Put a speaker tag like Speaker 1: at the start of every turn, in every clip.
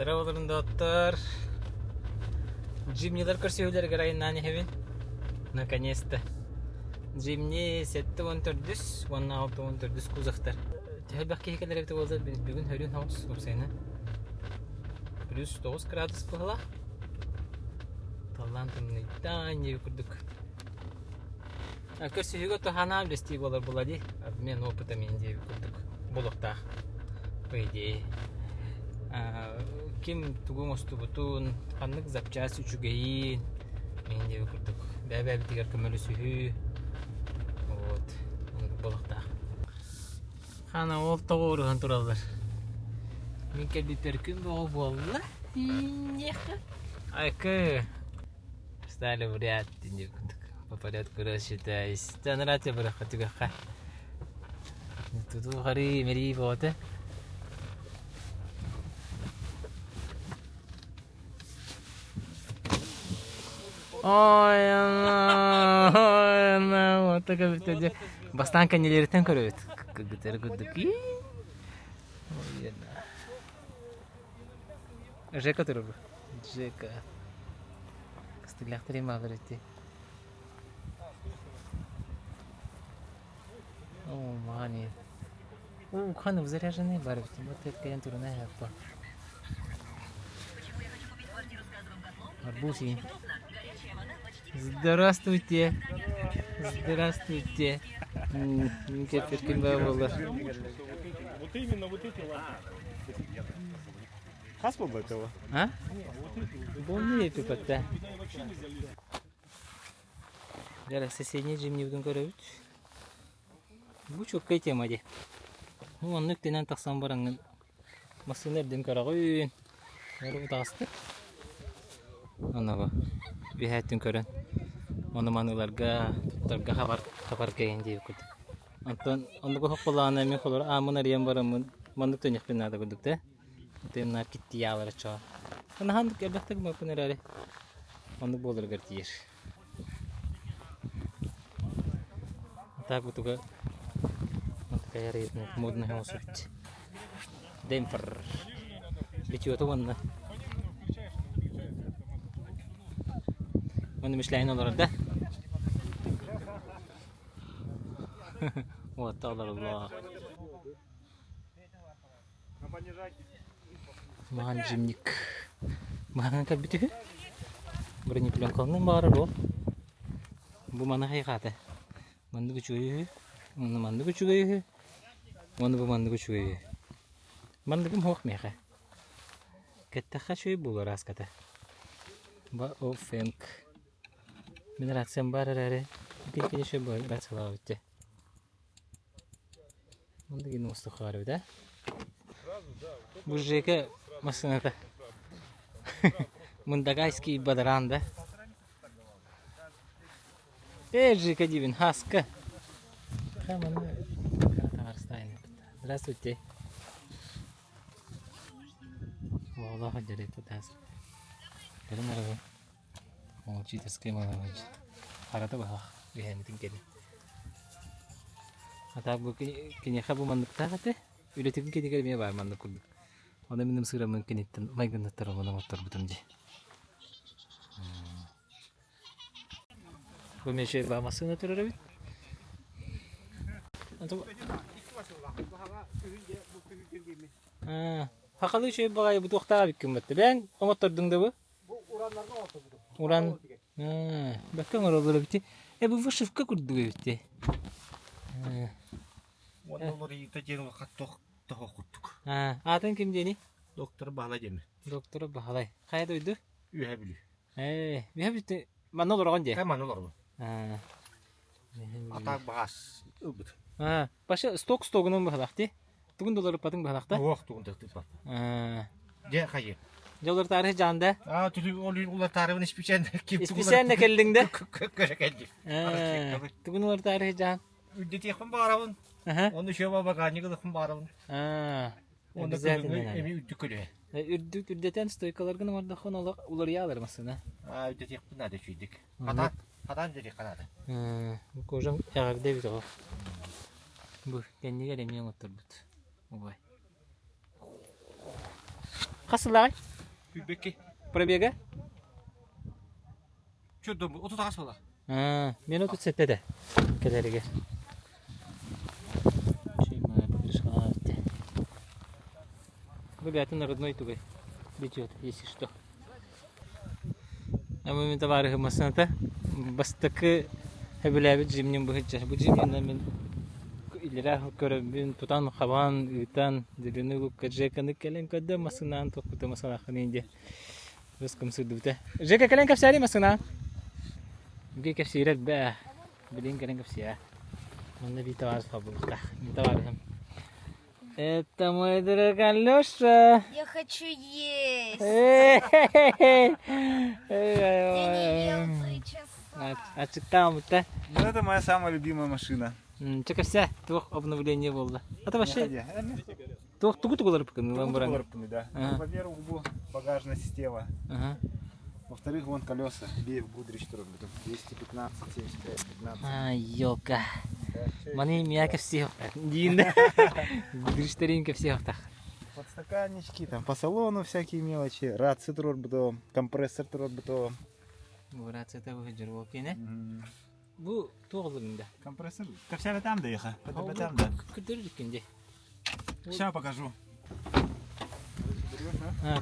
Speaker 1: Дорооболорун доҕоттор! Джимнилар көрсүһүүлэригэр айаннаан иһэбин. Наконец-то. Джимни 74 уонна 64 кузовтар. Төһө элбэх киһи кэлэр эбитэ буолла бүгүн хөрүн соҕус уопсайынан. Плюс 9 градус быһыылаах. Таллаан тымныйда диэби курдук. Көрсүһүүгэ туһанаан бэстии буолар була дии. Обмен опытом диэби курдук буолуохтаах. По идее. Ким тугу оҥостубутун, ханнык запчасть үчүгэйин, мин диэби курдук бэйэ-бэйэбитигэр көмөлөсүһүү. Вот. Оннук буолуохтаах. Хана ол тоҕо уруһан тураллар. Мин кэлбиппэр күн бөҕө буолла. Айкы. Стали в ряд по порядку рассчитались. Анараа бырахха түгэххэ. Тутуу харыы мэрии бөҕөтө. Ой, ой, вот так эбит Бастаан кэннилэриттэн көрөбүт. Кыргыттары курдук. Жека турар. Жека. Кыстыглаахтар имаалар ити. О, мани. О, ханнык заряженный бар эбит. Вот это туруна хэппа. Арбуз ин. Здравствуйте. Здравствуйте. Кепперкин буолла.
Speaker 2: Вот именно вот эти лампы. Хас буолла этого?
Speaker 1: А? Буолла эпипатта. Дьэ, соседний дьимнибитин көрөбүт. Бу чуоккай тема дии. Оннук тинэн тахсан бараҥҥын массыына эрдин көрөҕүн. Өрө утаҕастык. Ону үөһээттин көрөн ону маныыларга туттарга хабар хабар кэйэн диэбит курдук. Онтон оннук оһох буоллаҕына мин холоро ааммын арыйан бараммын маннык төнүөхпүн наада курдук да. Тыыннаах киттийаалара чоо. Наһаандык элбэхтик гыммаппын эрээри оннук буоларыгар тиийэр. Так бутуга такая модный оҥосубут. Демпфер. Битиота уонна Уонна мишлэһин олорор да? Уотта олороллор. Маҕан зимник. Маҕан кэлбит үһү. Бронепленкалынан баҕарар ол. Бу маны хайҕаата. Маннык үчүгэй үһү. Уонна маннык үчүгэй үһү. Уонна бу маннык үчүгэй үһү. Манныгым суох миэхэ. Кэттэххэ үчүгэй буолуо араската. Ба о фэнк. Мин рациям баар эрээри, кини үчүгэй рациялаабыт дии. Оннук оҥостуохха эбит ээ. Бу Жека массыыната. Мындагайский бадараан да. Э, Жека диибин, Хаска. Здравствуйте. Оҕолоох дьарык таас. Кэлин арабын. Молчительскай малавыч. Харата баһах үһээнитин кэлин. А так бу киниэхэ бу манныктаах этэ. Үлэтин кинигэр эмиэ баар маннык курдук. Ону мин ымсыыраммын киниттэн майгыннаттарым оҥотторбутум дии. Бу мече ба массыына турар эбит. Хахалы үчүгэй баҕайы бутуохтаах эбиккин батта. Бэйэҥ оҥоттордуҥ да бу?
Speaker 2: Бу ураннарга оҥотторбутум.
Speaker 1: Уран. Бэккэ оҥороллор эбит. Э бу вышивка курдук эбит.
Speaker 2: Уонна уларыйыыта диэн улахан тоһо курдук.
Speaker 1: Аатын ким диэний?
Speaker 2: Доктор Баһылай диэммин.
Speaker 1: Доктор Баһылай. Хайа дойду?
Speaker 2: Үөһэ Бүлүү.
Speaker 1: Ээ, үөһэ Бүлүү. Манна олороҕун дии?
Speaker 2: Манна олоробун. Атаак баҕас ылбыт.
Speaker 1: Паша сток стогунан быһалаах дии. Тугун да уларыппатыҥ быһалаах да?
Speaker 2: Уох тугун да тыппат. Дьэ хайы.
Speaker 1: Дьэ уларытаары дьаан да?
Speaker 2: Аа түлү ол уларытаарыбын исписээн ким
Speaker 1: Исписээн да кэллиҥ да?
Speaker 2: Көрө кэллим.
Speaker 1: Тугун уларытаары дьаан?
Speaker 2: Үрдэтиэхпин баҕарабын. Онно үчүгэй багажник ылыахпын баҕарабын. Онно
Speaker 1: Обязательно
Speaker 2: эми үрдүк көлүө.
Speaker 1: Үрдүк үрдэтэн стойкаларгын оҥордоххун олох уларыйаалар массыына.
Speaker 2: Аа үрдэтиэхпин наада үчүйдик. Хатаан хатаан дьэри ханаада.
Speaker 1: Кожам эҕэрдэ эбит оҕо. Бу кэннигэр эмиэ оҥотторбут. Убай. Хас сыллааҕый?
Speaker 3: Сүүрбэкки.
Speaker 1: Пробега?
Speaker 3: Чүрдүм, 38 буола.
Speaker 1: Аа, мен 37 да кэлэригэр. Бу бэйэтин родной тугай бюджет, если что. Ама мин табаарыһым массыыната бастакы сөбүлээбит зимним быһычча. Бу зимнинэн мин илэрээ көрөммүн тутан-хабан, ыытан, дилини лукка Жеканы кэлэн көрдө массыынаан тохпута масалааххын диye. Быс кымсырдыбыта. Жека кэлэн кэпсээри массыынаан. Үгүй кэпсиирэр бээ. Билин кэлэн кэпсиэ. Манна биир табаарыс хаалбыттаах. Мин табаарыһым. Это мой друг Алеша.
Speaker 4: Я хочу есть. Я не ел 3 часа.
Speaker 1: Ачыктаамыта.
Speaker 5: Ну, это моя самая любимая машина.
Speaker 1: Чэ кэпсээ, туох обновление буолла? А то вообще туох тугу тугулар ылан баран.
Speaker 5: Да. Во-первых, бу багажная система. Во-вторых, вон колеса. Биев Гудрич 215, 75, 15.
Speaker 1: А, ёлка. Маны мия кэпсиэх диин. Гудричтерин кэпсиэх
Speaker 5: Подстаканнички, там по салону всякие мелочи. Рация турбуту, компрессор турбуту.
Speaker 1: Бу рацията бу журбокине. Бу туох да?
Speaker 5: Компрессор. Кэпсээбэ там да еха. Там да.
Speaker 1: Көрдөрүккүн дии.
Speaker 5: Сейчас покажу.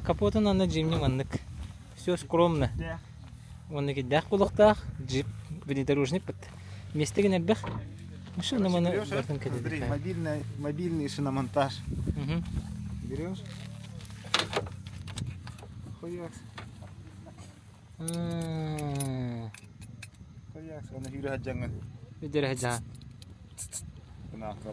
Speaker 1: Капотун анна джимни маннык. Все скромно. Онно киддээх кулуктаах джип внедорожник бит. Местеген элбэх. Машина маны бартын
Speaker 5: Смотри, мобильный, мобильный шиномонтаж.
Speaker 1: Угу.
Speaker 5: Берешь? Хуякс. Хуякс. Он юрэ хаджанган.
Speaker 1: Үдэрэ хаджан.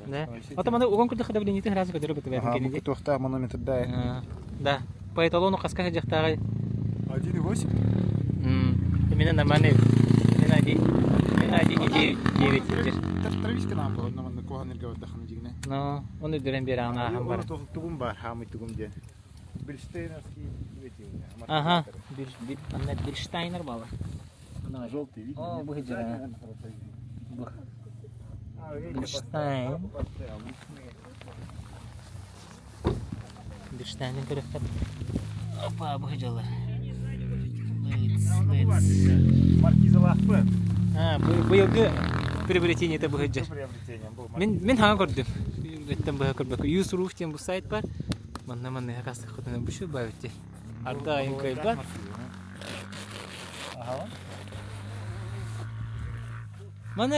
Speaker 1: Да. Ото маны угон курдук давлениетин сразу көтөрө бытыбайт
Speaker 5: Ага, бу туохта манометр да.
Speaker 1: Да. По эталону хаска хаджахтаагай.
Speaker 5: 1,8.
Speaker 1: Именно нормальный. Именно один. Именно 1,9.
Speaker 5: Травичка нам было, нам на кого энергия отдохнуть дигне.
Speaker 1: Но он үдүрэн биэр ана ахан бар.
Speaker 5: Тугум бар, хамый тугум ден. Бильштейновский эти у меня.
Speaker 1: Ага. Анна Бильштайнер бала.
Speaker 5: Желтый, видно?
Speaker 1: О, бу хиджара. Бу. Бильштайн. Бильштайнын көрөккөт. Опа, бу хиджалар. Лыц, лыц.
Speaker 5: Маркиза лахпы.
Speaker 1: А, быйылгы приобретение это бу хиджар.
Speaker 5: Приобретением был.
Speaker 1: Мин мин хаҥа көрдүм. Өттен быһа көрбөккө. Юсруф диэн бу сайт бар. Манна манна хакас хотуна бу шу баабытти. Арда айын кайбат.
Speaker 5: Ага.
Speaker 1: Мана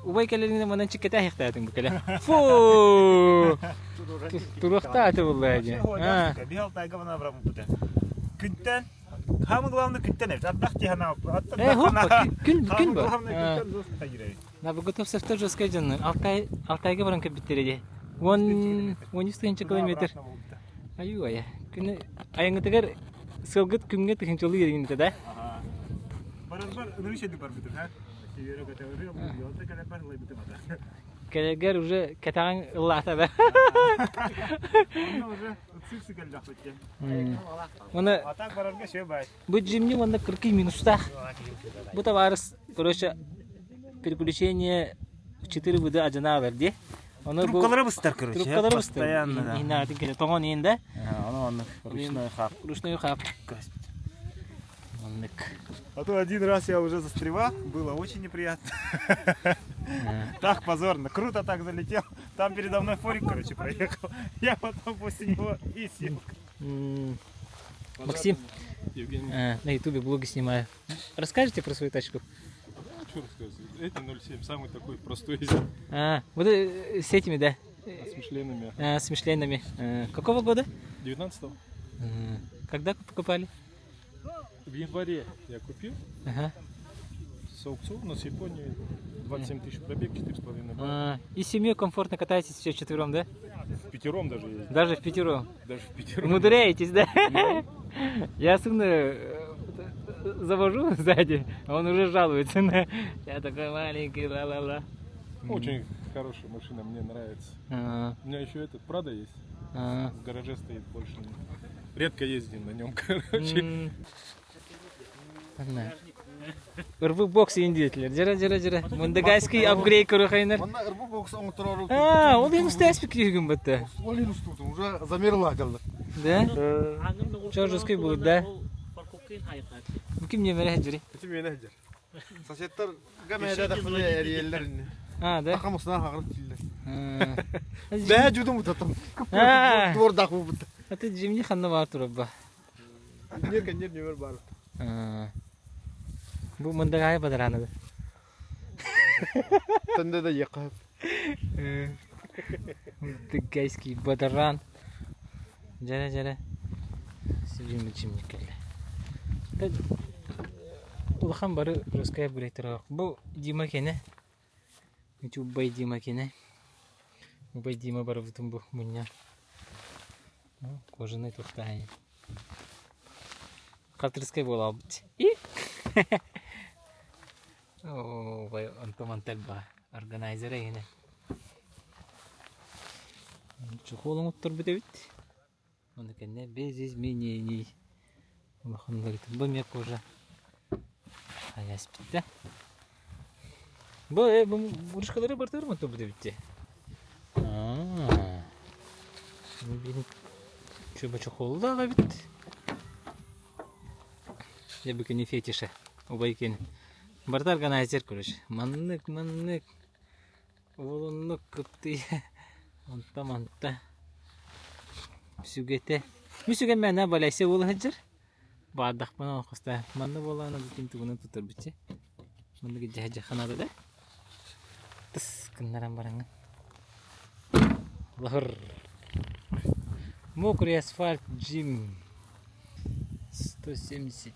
Speaker 1: убай кэлэринэ манан чиккэтэ ахтаатын бу кэлэ. Фу! Туруохта аты булла дии. А,
Speaker 5: Бихал тайга вана брамы пута. Күнтен Хамы главное күнтен эбит. Ардах тихана.
Speaker 1: Э, хоппа, күн күн бар.
Speaker 5: Главное күнтен дос тагирей.
Speaker 1: На Боготовцев тоже скажен. Алтай Алтайга баран кебиттереди. Он 13 километр. Аю ая. Күнү айыңытыгар сылгыт күнгө тыгынчылы еринде да.
Speaker 5: Бар бар ыныры бар битер, ха? Севере категория, бу кале бар лай битер бата.
Speaker 1: Кэлэгэр уже кэтэҕиҥ ыллаата да.
Speaker 5: Онно уже циксы кэллэх битте.
Speaker 1: Уна
Speaker 5: А так барарга шö бай.
Speaker 1: бу джимни уонна кыркый минустаах. Бу табаарыс, короче, переключение в 4 выды одинаково дии. Ону бу
Speaker 5: Трубкалары быстар, короче.
Speaker 1: трубкалары быстар.
Speaker 5: Постоянно, да.
Speaker 1: Инаатын кэлэ тоҥон иин да.
Speaker 5: Ага, ону онно ручной хап.
Speaker 1: Ручной хап. Оннук.
Speaker 5: А то один раз я уже застревал, было очень неприятно. Так позорно, круто так залетел. Там передо мной форик, короче, проехал. Я потом после него и сел.
Speaker 1: М, Максим,
Speaker 2: Евгений,
Speaker 1: на ютубе блоги снимаю. Расскажите про свою тачку?
Speaker 2: что рассказывать? Это 0,7, самый такой простой из
Speaker 1: А, вот с этими, да?
Speaker 2: с Мишленами.
Speaker 1: С Мишленами. Какого года?
Speaker 2: 19-го.
Speaker 1: Когда покупали?
Speaker 2: В январе я купил
Speaker 1: Ага.
Speaker 2: с аукциона с Японии 27 тысяч пробег, 4,5 балла.
Speaker 1: А, и семью комфортно катаетесь все вчетвером, да?
Speaker 2: В пятером даже ездил.
Speaker 1: Даже в пятером.
Speaker 2: Даже в пятером.
Speaker 1: Умудряетесь, да? Я сына завожу сзади, а он уже жалуется на... Я такой маленький, ла-ла-ла.
Speaker 2: Очень хорошая машина, мне нравится.
Speaker 1: А,
Speaker 2: У меня еще этот Прада есть.
Speaker 1: а.
Speaker 2: В гараже стоит больше. Редко ездим на нем, короче.
Speaker 1: М. Ырбы бокс индиетлер. Жара, жара, жара. Мундагайский апгрейд көрөхайнар.
Speaker 6: Манна ырбы бокс оңторору.
Speaker 1: А, ол ең ұста әспік күйгін бітті.
Speaker 6: Ол ең устутун уже замерла жалды.
Speaker 1: Да? Чё жесткий будет, да? Бу ким нөмере сылдьарый?
Speaker 3: Ити миэнэ сылдьар. Соседтар гамэһэдэ эрийэллэр инни.
Speaker 1: А, да?
Speaker 3: Таха мусна хаҕырып тииллэр.
Speaker 1: А.
Speaker 3: Бээ жудум утатым.
Speaker 1: А.
Speaker 3: Дуордаах буолбут.
Speaker 1: А ты Джимни ханна баар турабба?
Speaker 3: Нер кэннер нөмер баар.
Speaker 1: Бу мындагаайы бадараанады.
Speaker 3: Танда да иэххэ
Speaker 1: Мындыгайский бадаран. Дьэрэ дьэрэ. Сибиммит Джимни кэллэ. Улахан бары русская бурятыра. Бу Дима кэнэ. Ити убай Дима кэнэ. Убай Дима барыбытын бу мунньар. Кожаный тухтаайын. Хатырыскай буолаабыт. И Убай онто мантан ба органайзер эйинэ. Чохуол оҥотторбут эбит. Ону кэннэ без изменений. Улаханнарытын бу эмиэ кожа айаспыт да. Бу бу бурушкалары бартыгар оҥотторбут эбит дии. Аа. Бу Чуба чохуоллаах эбит. Дьэ бу кини фетиша. Убай кини. Барыта органайзер короче. Маннык, маннык. Уолуннук кыптыйа. Онто манта. Сүгэтэ. Ми сүгэн мээнэ балайса уол сылдьар. Баардахпына хостаа. Манна буолаана бүтүн тугунан тутарбыччы. Маннык дьэ ханаада да. Тыс гыннаран бараҥҥын. Лаһыр. Мокрый асфальт Джим. 170.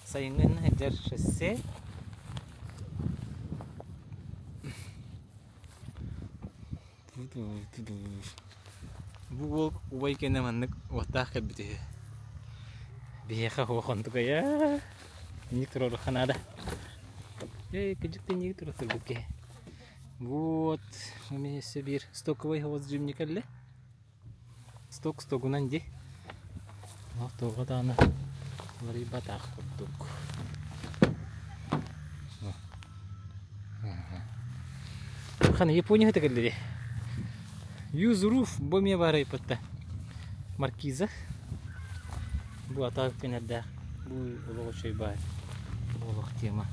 Speaker 1: Сайыҥҥын сылдьар шоссе. Бу уол убай кэннэ маннык уоттаах кэлбит үһү. Биһиэхэ суох онтукайа. Инник туруоруохха наада. Ээ, кырдьык да инник туруортарбыт киһи. Вот, у меня өссө биир стоковый хобот жимни кэллэ. Сток стогунан дии. Ол туоҕа даҕаны уларыйбатах курдук. Хана Япония кэллири. Юзруф бу эмиэ баар айпатта. Маркиза. Бу атаак кэнэрдээх. Бу олох үчүгэй баар. Бу олох тема.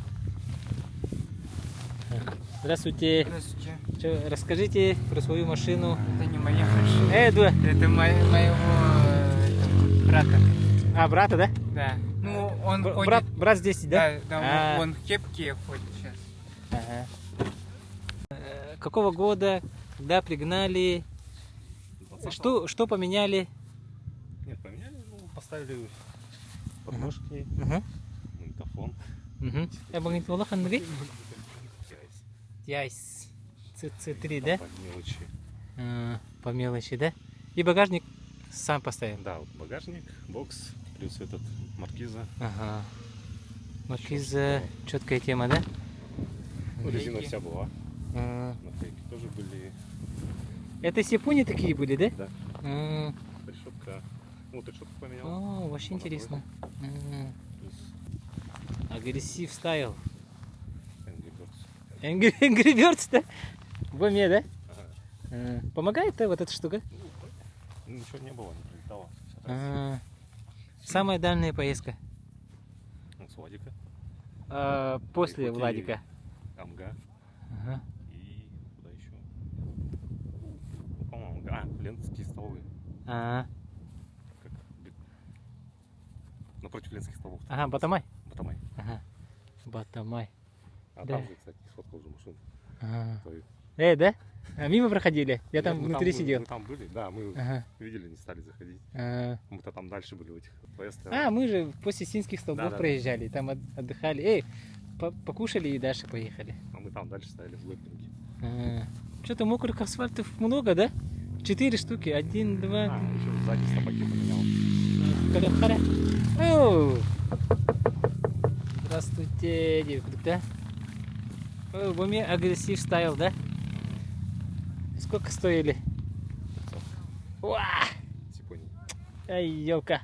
Speaker 1: Здравствуйте.
Speaker 6: Здравствуйте.
Speaker 1: Чё, расскажите про свою машину.
Speaker 6: Это не моя машина.
Speaker 1: Э, да.
Speaker 6: Это моего брата.
Speaker 1: А, брата, да?
Speaker 6: Да. Ну, он ходит...
Speaker 1: Брат, брат здесь, да?
Speaker 6: Да, да,
Speaker 1: А.
Speaker 6: он в кепке ходит сейчас.
Speaker 1: Ага. Какого года, когда пригнали, что, что поменяли?
Speaker 2: Нет, поменяли, ну, поставили подножки,
Speaker 1: Угу.
Speaker 2: магнитофон.
Speaker 1: Угу. Э, магнитола ханныгый? Яйс. ЦЦ3, да?
Speaker 2: По мелочи.
Speaker 1: А, По мелочи, да? И багажник сам поставил?
Speaker 2: Да, вот багажник, бокс, плюс этот маркиза.
Speaker 1: Ага. Маркиза, четкая тема, да?
Speaker 2: Ну, резина вся была.
Speaker 1: А,
Speaker 2: Наклейки тоже были.
Speaker 1: Это с Японии такие были, да?
Speaker 2: Да.
Speaker 1: А,
Speaker 2: Решетка. Ну, вот решетку поменял.
Speaker 1: О, вообще интересно. А,
Speaker 2: Плюс
Speaker 1: Aggressive style.
Speaker 2: Angry Birds.
Speaker 1: Angry, Angry Birds, да? В уме, да?
Speaker 2: Ага.
Speaker 1: А, Помогает, да, вот эта штука?
Speaker 2: Ну, ничего не было, не прилетало. Всё
Speaker 1: А, Самая дальняя поездка.
Speaker 2: Ну, с Владика.
Speaker 1: А, После
Speaker 2: Якутии.
Speaker 1: Владика.
Speaker 2: Амга.
Speaker 1: Ага.
Speaker 2: И куда еще? Ну, по-моему, Амга. А, Ленские столы.
Speaker 1: А,
Speaker 2: Как? Напротив Ленских столов.
Speaker 1: Ага, Батамай.
Speaker 2: Батамай.
Speaker 1: Ага. Батамай.
Speaker 2: А
Speaker 1: Да.
Speaker 2: там же, кстати, сфоткал уже машину
Speaker 1: Ага.
Speaker 2: твою.
Speaker 1: Э, да? А, мимо проходили? Я
Speaker 2: Нет,
Speaker 1: там
Speaker 2: мы
Speaker 1: внутри
Speaker 2: мы-
Speaker 1: сидел.
Speaker 2: Мы там были, да, мы
Speaker 1: Ага.
Speaker 2: видели, не стали заходить.
Speaker 1: А,
Speaker 2: Мы-то там дальше были в этих. Твоя стояла.
Speaker 1: А, мы же после Синских столбов
Speaker 2: Да-да-да.
Speaker 1: проезжали, там отдыхали. Эй, покушали и дальше поехали.
Speaker 2: А мы там дальше стояли в глэмпинге.
Speaker 1: Что-то мокрых асфальтов много, да? 4 штуки. 1, 2,
Speaker 2: А, еще сзади собаки поменял.
Speaker 1: Харе, харе. Оу! Здравствуйте, девушка, да? О, бу эмиэ aggressive style, да? Сколько стоили? Уа!
Speaker 2: Японии.
Speaker 1: Ай, елка.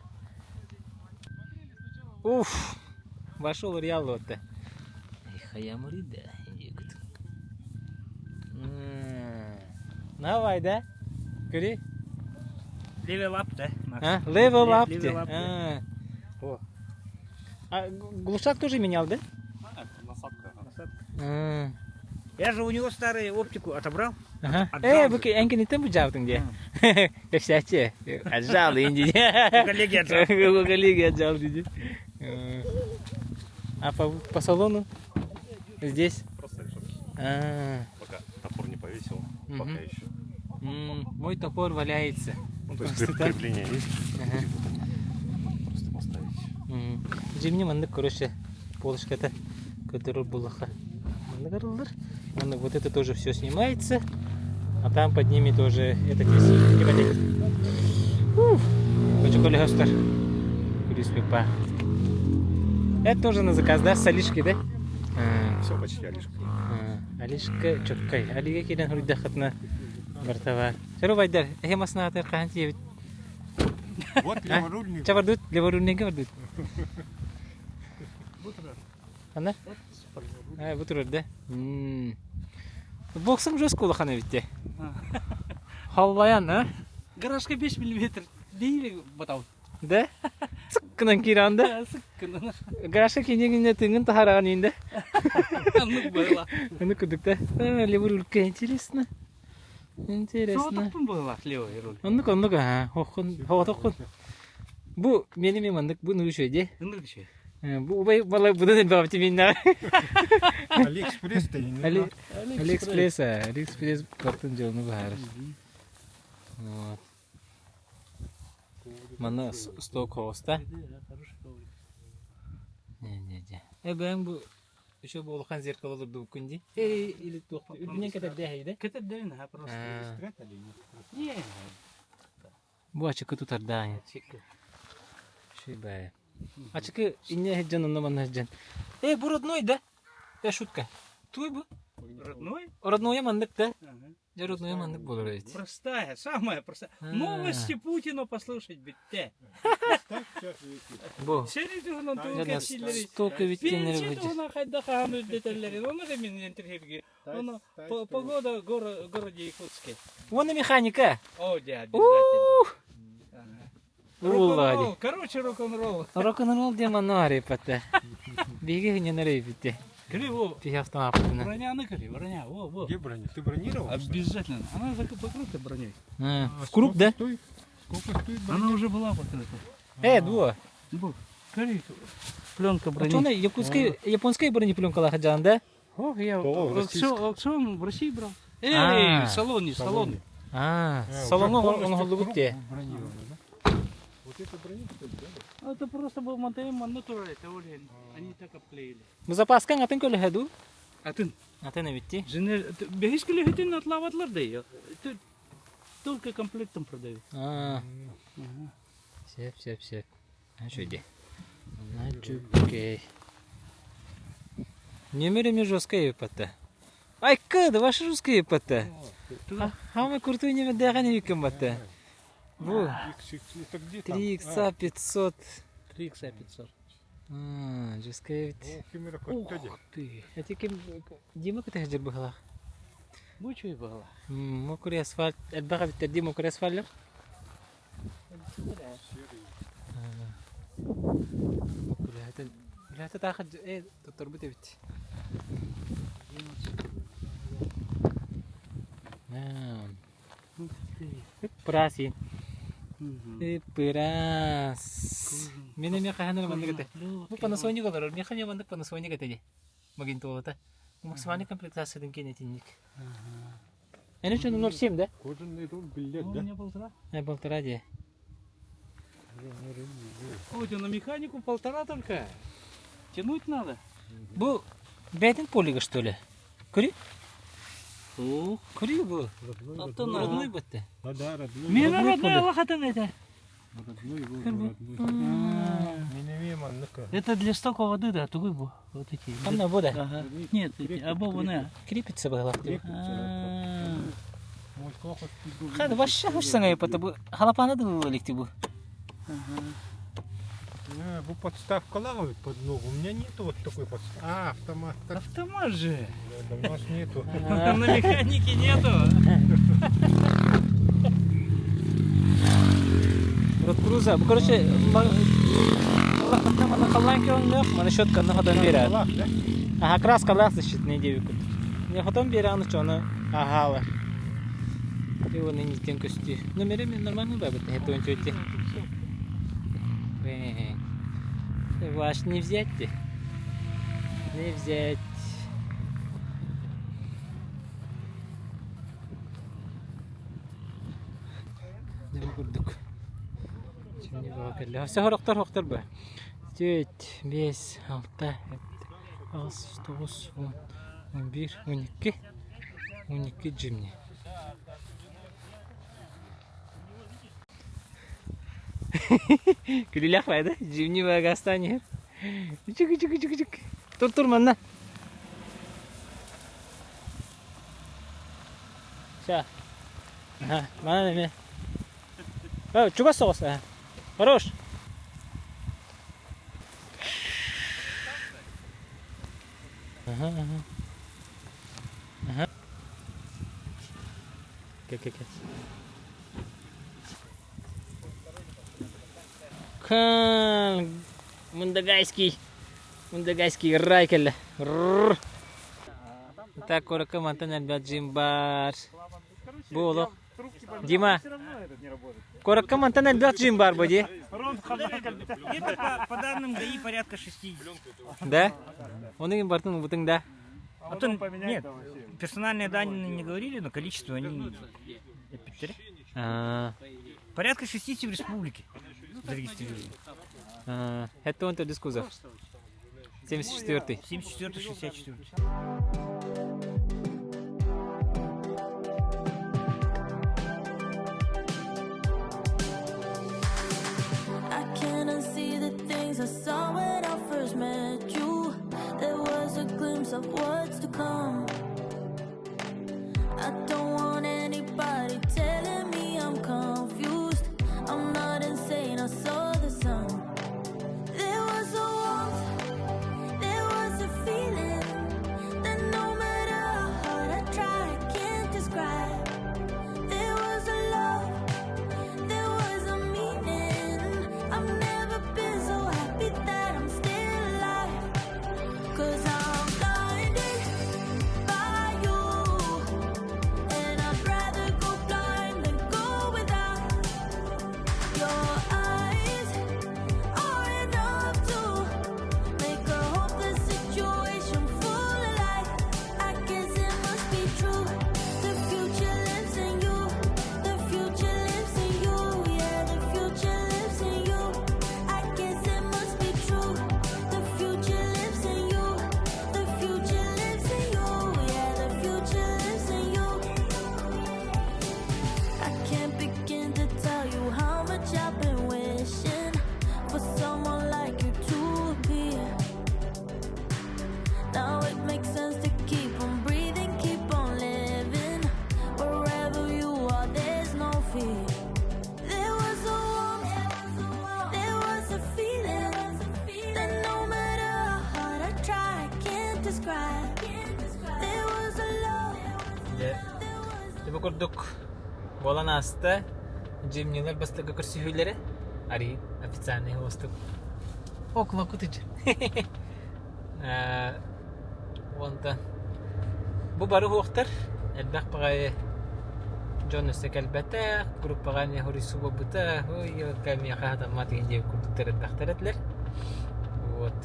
Speaker 1: Уф! Вошел Реал вот Эх, я да? Давай, да? Көрүй.
Speaker 7: Level up да, Макс.
Speaker 1: А? Level up
Speaker 7: Level
Speaker 1: де.
Speaker 7: up,
Speaker 1: А. А глушак тоже менял, да?
Speaker 2: Насадка.
Speaker 1: А.
Speaker 7: Я же у него старую оптику отобрал.
Speaker 1: Ага.
Speaker 7: Отжал
Speaker 1: Э,
Speaker 7: же.
Speaker 1: бу энкинитен бу жабдың де. Кэпсээчи. Отжал инди.
Speaker 7: У коллеги отжал.
Speaker 1: У коллеги отжал диди. А по салону? Здесь?
Speaker 2: Просто решетки.
Speaker 1: А.
Speaker 2: Пока топор не повесил,
Speaker 1: Мгм.
Speaker 2: пока еще.
Speaker 1: Мой топор валяется.
Speaker 2: Ну, то есть
Speaker 1: Просто так?
Speaker 2: крепление есть,
Speaker 1: Ага.
Speaker 2: типа там просто поставить.
Speaker 1: Жимни маннык, короче, полочката, который булаха. Маннык арыллар. Маннык вот это тоже все снимается. А там под ними тоже этот есть. Кибатик. Уф. Хочу колесостар. Күлүс Это тоже на заказ, да? С Алишки, да? А,
Speaker 2: Все, почти Алишка.
Speaker 1: а, Алишка чоккай. Алига килен хуруйдахатна бартава. Шару байдар. Эхе масна атар хаан тиебит.
Speaker 3: Вот леворульный.
Speaker 1: Чабардут, леворульнеге бардут. Ана? А, бу турар да. Боксың жестко улахан эбит Халлаян, а?
Speaker 7: Гаражка 5 миллиметр. Дейли батау.
Speaker 1: Да? Цыккынан киранда.
Speaker 7: Сыккынан.
Speaker 1: Гаражка кинегине тыңын тахараган инде.
Speaker 7: Ну было.
Speaker 1: Ну кудук да. Леворулька интересно. Интересно.
Speaker 7: Соотоппун была левый руль.
Speaker 1: Оннук оннук а, хохун, хохотоккун. Бу мени мен мандык бу нүшө де.
Speaker 7: Ындыр киши.
Speaker 1: Бу убай бала будан элбабты мен
Speaker 3: Алиэкспресс-то не
Speaker 1: Али Алиэкспресс, Алиэкспресс бартын жолunu баар. Вот. Мана сток хоста. Не, не, не. Э, бәң бу еще бу улахан зеркало дурду күнди. Эй, или тух. Үбүнен кетер дәһәйдә.
Speaker 7: Кетер дәйін, а просто. Не.
Speaker 1: Бу ачыкы тутар да. Шибай. Ачыкы инне хеджан онно манна хеджан. Э, бу родной да? Э, шутка. Туй бу?
Speaker 7: Родной?
Speaker 1: Родной мандык да?
Speaker 7: Ага.
Speaker 1: Я родной мандык болор ведь.
Speaker 7: Простая, самая простая.
Speaker 1: А.
Speaker 7: Новости Путина послушать битте.
Speaker 1: Бу.
Speaker 7: Сени туһунан тугу
Speaker 1: Жана
Speaker 7: кэпсииллэри.
Speaker 1: столько виттенер
Speaker 7: Пенсия
Speaker 1: выйдет.
Speaker 7: туһунан хайдах хаан үрдэтэллэрин. Ону да мин интервьюге. Ону погода городе Якутске.
Speaker 1: Вон и механика.
Speaker 7: О, да, обязательно.
Speaker 1: Ух! Уллади.
Speaker 7: Рок-н-ролл. Короче, рок-н-ролл.
Speaker 1: Рок-н-ролл демонари патта. Биги не нарейбите.
Speaker 7: Кри, во,
Speaker 1: Пи автомат.
Speaker 7: броня накри, броня, во, во.
Speaker 3: Где броня? Ты бронировал?
Speaker 7: Обязательно. Она покрыта броней.
Speaker 1: В круг, да?
Speaker 3: Стой. Сколько стоит броня?
Speaker 7: Она уже была покрыта.
Speaker 1: Э, дуо.
Speaker 7: Бу, Кри, пленка
Speaker 1: А
Speaker 7: брони.
Speaker 1: что она якутская, японская бронепленка лахаджан, да?
Speaker 7: Ох, я
Speaker 3: О,
Speaker 7: аукцион, аукцион в России брал. Эй,
Speaker 1: А.
Speaker 7: в салоне, в салоне.
Speaker 1: А,
Speaker 3: А,
Speaker 1: салону
Speaker 3: уже
Speaker 1: он
Speaker 3: полностью
Speaker 1: холлугут
Speaker 3: круг
Speaker 1: те.
Speaker 3: бронирован, да? Вот это броня, что ли, да?
Speaker 7: Это просто был монтаем натуральный, это олень. Они так обклеили.
Speaker 1: Бу запаскан атын көлө хаду.
Speaker 7: Атын.
Speaker 1: Атын битти.
Speaker 7: Жене, бехис көлөһүтүн атлаватлар да ее. Только комплектом продают.
Speaker 1: А. Сеп, сеп, сеп. А что иди? Окей. Немере жесткая епатта. Ай, кыды, ваша жесткая епатта. Хамы куртуй неме даган юкем батта. Бу,
Speaker 3: Икс, это где там?
Speaker 1: 3 икса 500.
Speaker 7: 3 икса 500.
Speaker 1: А, жесткая ведь.
Speaker 3: О, камера хоть
Speaker 7: Ух ты.
Speaker 1: А кем Дима кыты хаджар бухалах.
Speaker 7: Мучай была.
Speaker 1: Мокрый асфальт. Элбага биттер ди мокрый асфальт. Үлэхэ таахат э тотторбут эбит. Пыраси. Пырас. Мен эме хаһанар маннык этэ. Бу Panasonic олорор. Меха ме маннык Panasonic этэ ди. Магнитолата. Максимальный комплектациядын кенетинник. Эне что 0,7, да?
Speaker 3: Кожаный руль, билет,
Speaker 7: У
Speaker 3: да?
Speaker 7: меня полтора.
Speaker 1: Э, полтора ди.
Speaker 7: Ой, на механику полтора только. Тянуть надо.
Speaker 1: Бу бәйтин полига что ли? Көрүй?
Speaker 7: Ух.
Speaker 1: Көрүй бу.
Speaker 7: Алтын
Speaker 1: Родной бітті.
Speaker 3: Да, да, родной.
Speaker 7: Мен
Speaker 1: Родной
Speaker 7: родной
Speaker 1: поле.
Speaker 7: Аллахатан это.
Speaker 3: Родной, вот, родной.
Speaker 7: Это для стока воды, да, тугой бу. Вот эти.
Speaker 1: Анна бу да.
Speaker 7: Ага. Нет, эти, обованные.
Speaker 1: Крепится бы главное.
Speaker 7: А,
Speaker 1: Хады вообще хуш саңай пата бу. Халапаны да бу бу.
Speaker 3: А, бу подставка лавы под ногу. У меня нету вот такой подставки. А, автомат. Так,
Speaker 7: Автомат же.
Speaker 3: да, у нас нету.
Speaker 7: На механике нету.
Speaker 1: Круза. Бу, короче, халлаан көҥнөөх, маны щетканы хотон биэрэр. Аха, краскалаах защитный диэбиккит. Не хотон биэрэҕин оччону аһаалар. И уонна инниттэн көстүү. Номерэ мен нормально бабыт, это он тети. Ваш не взять ты. Не взять. Дьэ бу курдук чимни бөҕө кэллэ. Өссө сорохтор сохтор бу. Түөрт, биэс, алта, сэттэ, аҕыс, тоҕус, уон, он биир, он икки, он икки дьимни. Күлүлээх баайда, дьимни баҕа иһэр. Чүк чүк чүк чүк. Тур тур манна. Ща. Ага, манан эмиэ. О, чугас соҕус. Ага. Хорош. Ага, ага. Ага. Кэ-кэ-кэ. Кал Мундагайский. Мундагайский рай кэллэ. Так куоракка мантан элбэх джим бар. Бу олох. Дима, куоракка мантан элбэх джим бар бу дии.
Speaker 7: Где-то по данным ГАИ порядка 60.
Speaker 1: Да? Оны ким бартын убутуң да?
Speaker 7: А то нет, персональные данные не говорили, но количество они эппиттэрэ. Порядка 60 в республике зарегистрировано.
Speaker 1: Это он төрдүс кузов. 74-й.
Speaker 7: 74 64.
Speaker 8: I can't unsee the things I saw when I first met you. There was a glimpse of what's to come. I don't want anybody telling me I'm confused. I'm not insane, I saw the sun. There was a warmth, there was a feeling that no matter how hard I try, I can't describe. There was a love, there was a meaning. I've never been so happy that I'm still alive. 'Cause I'm blinded by you. And I'd rather go blind than go without. Your eyes are enough to make a hopeless situation full of light. I guess it must be true. The future lives in you. The future lives in you. Yeah, the future lives in you. I guess it must be true. The future lives in you. The future lives in you. Yeah, the future lives in you. I can't begin to tell you how much I've been wishing for someone like you to appear. Now it makes sense to keep on breathing, keep on living. Wherever you are, there's no fear. There was a warmth, there was a feeling that no matter how hard I try, I can't describe. There was a love.
Speaker 1: Дьэ, бу курдук буолан ааста. Джимнилар бастакы көрсүһүүлэрэ арый официальный уустук. Около кутыч. Онтон бу бары уохтар элбэх баҕайы дьон өссө кэлбэтэх, группаҕа эмиэ хоруйсуу буолбута, ой, миэхэ хатаммат игин диэбит курдуктар элбэхтэр этилэр. Вот.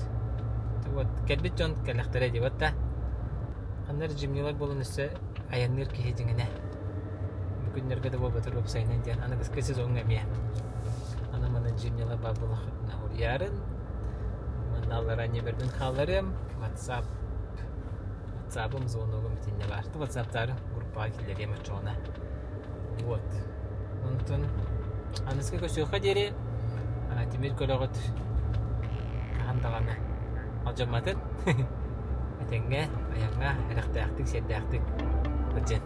Speaker 1: Вот кэлбит дьон кэлэхтэрэ диэбит да. Ханна эрэ джимнилар буолан өссө айанныыр киһи дьиҥинэ. Бу күннэргэ да буолбатар уопсайынан диэн аныгыскы сезоҥҥа эмиэ. Аны маны джимнила баар буоллаххытына уруйаарын. Манна аллараа ньүмэрбин хаалларыам. WhatsApp WhatsApp'ым звоногум итиннэ баар. WhatsApp'таары группаҕа киллэриэм оччоҕуна. Вот. Онтон аныгыскы көрсүөххэ диэри тимир көлөҕүт хаһан даҕаны алдьамматын. Этэҥҥэ, айаҥҥа, эрэхтээхтик, сиэрдээхтик сылдьын.